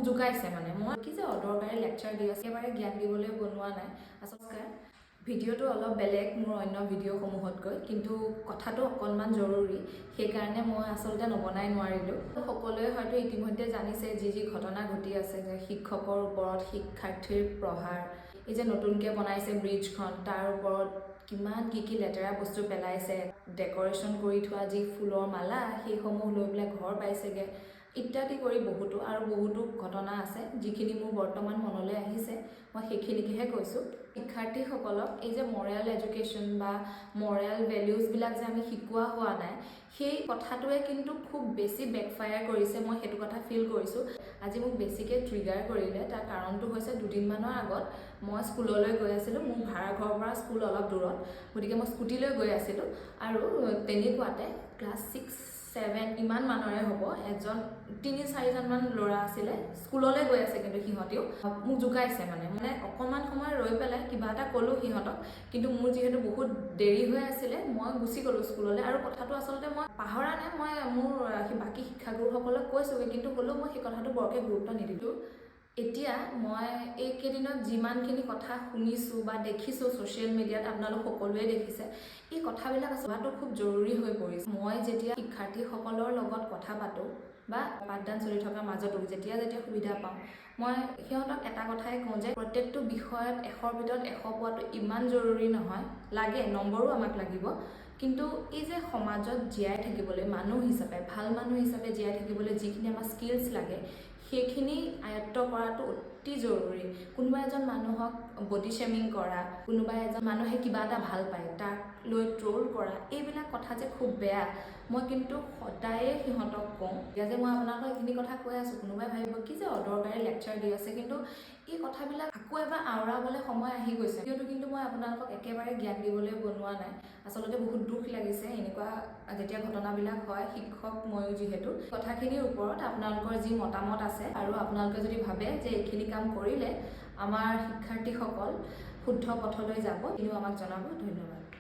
জোকাইছে। মানে মই কি যে অদৰকাৰী লেকচাৰ দি আছোঁ, একেবাৰে জ্ঞান দিবলৈ বনোৱা নাই। আচলতে ভিডিঅ'টো অলপ বেলেগ মোৰ অন্য ভিডিঅ'সমূহতকৈ, কিন্তু কথাটো অকণমান জৰুৰী, সেইকাৰণে মই আচলতে নবনাই নোৱাৰিলোঁ। সকলোৱে হয়তো ইতিমধ্যে জানিছে যি যি ঘটনা ঘটি আছে যে শিক্ষকৰ ওপৰত শিক্ষাৰ্থীৰ প্ৰহাৰ, এই যে নতুনকৈ বনাইছে ব্ৰিজখন, তাৰ ওপৰত কিমান কি কি লেতেৰা বস্তু পেলাইছে, ডেক'ৰেশ্যন কৰি থোৱা যি ফুলৰ মালা সেইসমূহ লৈ পেলাই ঘৰ পাইছেগৈ, ইত্যাদি কৰি বহুতো আৰু বহুতো ঘটনা আছে। যিখিনি মোৰ বৰ্তমান মনলৈ আহিছে, মই সেইখিনিকেহে কৈছোঁ। শিক্ষাৰ্থীসকলক এই যে মৰেল এডুকেশ্যন বা মৰেল ভেলিউজবিলাক যে আমি শিকোৱা হোৱা নাই, সেই কথাটোৱে কিন্তু খুব বেছি বেকফায়াৰ কৰিছে। মই সেইটো কথা ফিল কৰিছোঁ। আজি মোক বেছিকৈ ট্ৰিগাৰ কৰিলে, তাৰ কাৰণটো হৈছে দুদিনমানৰ আগত মই স্কুললৈ গৈ আছিলোঁ। মোৰ ভাড়া ঘৰৰ পৰা স্কুল অলপ দূৰত, গতিকে মই স্কুটি লৈ গৈ আছিলোঁ আৰু তেনেকুৱাতে ক্লাছ 6 7 ইমান মানৰে হ'ব এজন তিনি চাৰিজনমান ল'ৰা আছিলে, স্কুললৈ গৈ আছে, কিন্তু সিহঁতিও মোক জোকাইছে। মানে অকণমান সময় ৰৈ পেলাই কিবা এটা ক'লোঁ সিহঁতক, কিন্তু মোৰ যিহেতু বহুত দেৰি হৈ আছিলে, মই গুচি গ'লোঁ স্কুললৈ। আৰু কথাটো আচলতে মই পাহৰা নাই, মই মোৰ বাকী শিক্ষাগুৰুসকলক কৈছোঁগৈ, কিন্তু হ'লেও মই সেই কথাটো বৰকৈ গুৰুত্ব নিদিলোঁ। এতিয়া মই এইকেইদিনত যিমানখিনি কথা শুনিছোঁ বা দেখিছোঁ ছ'চিয়েল মিডিয়াত, আপোনালোক সকলোৱে দেখিছে, এই কথাবিলাক হোৱাটো খুব জৰুৰী হৈ পৰিছে। মই যেতিয়া শিক্ষাৰ্থীসকলৰ লগত কথা পাতোঁ বা পাঠদান চলি থকাৰ মাজতো যেতিয়া যেতিয়া সুবিধা পাওঁ, মই সিহঁতক এটা কথাই কওঁ যে প্ৰত্যেকটো বিষয়ত 100ৰ ভিতৰত 100 পোৱাটো ইমান জৰুৰী নহয়। লাগে, নম্বৰো আমাক লাগিব, কিন্তু এই যে সমাজত জীয়াই থাকিবলৈ, মানুহ হিচাপে, ভাল মানুহ হিচাপে জীয়াই থাকিবলৈ যিখিনি আমাৰ স্কিলছ লাগে, সেইখিনি আয়ত্ব কৰাটো অতি জৰুৰী। কোনোবা এজন মানুহক বডি শ্বেমিং কৰা, কোনোবা এজন মানুহে কিবা এটা ভাল পায় তাক লৈ ট্ৰল কৰা, এইবিলাক কথা যে খুব বেয়া, মই কিন্তু সদায়ে সিহঁতক কওঁ। এতিয়া যে মই আপোনালোকক এইখিনি কথা কৈ আছোঁ, কোনোবাই ভাবিব কি যে অদৰকাৰী লেকচাৰ দি আছে, কিন্তু এই কথাবিলাক আকৌ এবাৰ আওৰাবলৈ সময় আহি গৈছে। ভিডিঅ'টো কিন্তু মই আপোনালোকক একেবাৰে জ্ঞান দিবলৈ বনোৱা নাই। আচলতে বহুত দুখ লাগিছে এনেকুৱা যেতিয়া ঘটনাবিলাক হয়, শিক্ষক ময়ো যিহেতু। কথাখিনিৰ ওপৰত আপোনালোকৰ যি মতামত আছে আৰু আপোনালোকে যদি ভাবে যে এইখিনি কাম কৰিলে আমাৰ শিক্ষাৰ্থীসকল শুদ্ধ পথলৈ যাব, সেইখিনিও আমাক জনাব। ধন্যবাদ।